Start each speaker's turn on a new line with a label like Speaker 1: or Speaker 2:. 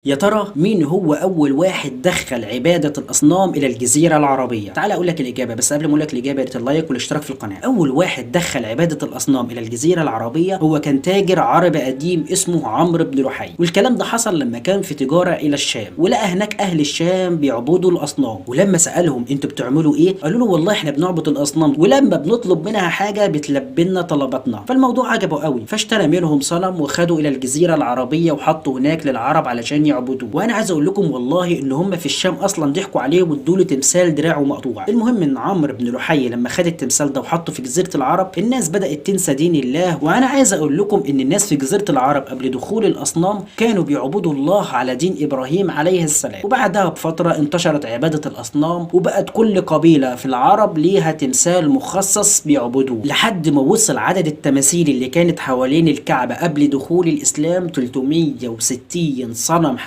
Speaker 1: يا ترى مين هو أول واحد دخل عبادة الأصنام إلى الجزيرة العربية؟ تعال أقول لك الإجابة، بس قبل ما أقول لك الإجابة يا ريت ال like والاشتراك في القناة. أول واحد دخل عبادة الأصنام إلى الجزيرة العربية هو كان تاجر عربي قديم اسمه عمرو بن لحي، والكلام ده حصل لما كان في تجارة إلى الشام، ولقى هناك أهل الشام بيعبدوا الأصنام، ولما سألهم أنتوا بتعملوا إيه؟ قالوا له والله إحنا بنعبد الأصنام، ولما بنطلب منها حاجة بتلبي لنا طلباتنا. فالموضوع عجبه قوي، فاشترى منهم صنم وخده إلى الجزيرة العربية وحطه هناك للعرب علشان يعبدوه. وانا عايز اقول لكم والله ان هم في الشام اصلا ضحكوا عليه وادوا له تمثال دراعه مقطوع. المهم ان عمرو بن لحي لما خد التمثال ده وحطه في جزيرة العرب، الناس بدات تنسى دين الله. وانا عايز اقول لكم ان الناس في جزيرة العرب قبل دخول الاصنام كانوا بيعبدوا الله على دين ابراهيم عليه السلام، وبعدها بفترة انتشرت عباده الاصنام، وبقت كل قبيلة في العرب ليها تمثال مخصص بيعبدوه، لحد ما وصل عدد التماثيل اللي كانت حوالين الكعبة قبل دخول الاسلام 360 صنم